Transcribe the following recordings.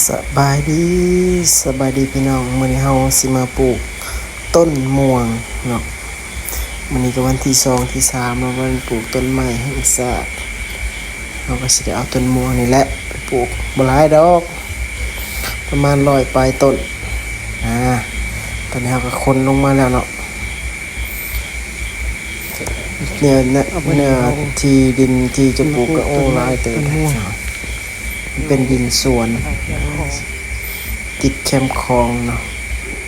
ສະບາຍດີ ສະບາຍດີພີ່ນ້ອງ, ມື້ນີ້ເຮົາຊິມາປູກຕົ້ນມ່ວງເນາະ. ມື້ນີ້ກໍວັນທີສອງ ທີສາມເນາະ, ວັນປູກຕົ້ນໄມ້ແຫ່ງຊາດ. ເຮົາກໍຊິໄດ້ເອົາຕົ້ນມ່ວງນີ້ແຫຼະໄປປູກ, ບໍ່ຫຼາຍດອກ ປະມານຮ້ອຍປາຍຕົ້ນ. ອາ ຕອນນີ້ເຮົາກໍຂົນລົງມາແລ້ວເນາະ. ເນື້ອ ເນື້ອທີ່ດິນທີ່ຈະປູກກໍ ໂອ້ ຫຼາຍເຕີບເນາະ, ເປັນດິນສວນ ຕິດແຄມຂອງເນາະ.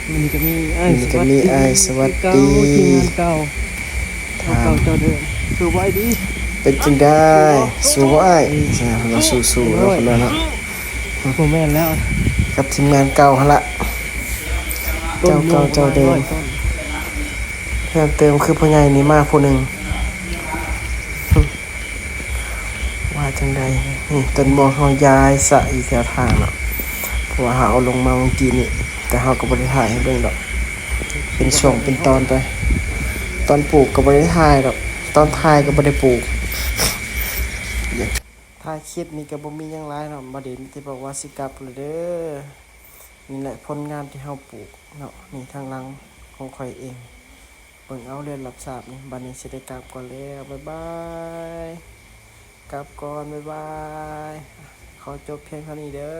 ມື້ນີ້ກໍມີອ້າຍສະຫວັດດີ ທີມງານເກົ່າ ເກົ່າເຈົ້າເດີມ. ສະບາຍດີ ເປັນຈັ່ງໃດ? ສູ້ບໍ່ອ້າຍ? ເຮົາສູ້ໆເນາະ ເນາະ. ບໍ່ແມ່ນແລ້ວ ກັບທີມງານເກົ່າຫັ້ນລະ, ເຈົ້າເກົ່າເຈົ້າເດີມ. ເພີ່ມເຕີມຄືພໍ່ໃຫຍ່ນີ້ມາຜູ້ໜຶ່ງ. ວ່າຈັ່ງໃດ? ນີ້ ຕົ້ນມ່ວງເຮົາຢາຍສະຢູ່ແຖວທາງເນາະ, ເພາະວ່າເຮົາເອົາລົງມາມື້ກີ້ນີ້, ແຕ່ເຮົາກໍບໍ່ໄດ້ຖ່າຍໃຫ້ເບິ່ງດອກ, ເປັນຊ່ວງເປັນຕອນໄປ. ຕອນປູກກໍບໍ່ໄດ້ຖ່າຍດອກ, ຕອນຖ່າຍກໍບໍ່ໄດ້ປູກ. ຖ່າຍຄລິບນີ້ກໍບໍ່ມີຫຍັງຫຼາຍເນາະ, ບໍ່ໄດ້ມີແຕ່ບອກວ່າຊິກັບແລ້ວເດີ. ນີ້ແຫຼະຜົນງານທີ່ເຮົາປູກເນາະ, ນີ້ທາງຫຼັງຂອງຂ້ອຍເອງ. ເບິ່ງເອົາເລີຍ ຮັບຊາບນີ້. ບັດນີ້ຊິໄດ້ກັບກ່ອນແລ້ວ, ບາຍບາຍ, ກັບກ່ອນ, ບາຍບາຍ. ຂໍຈົບພຽງເທົ່ານີ້ເດີ.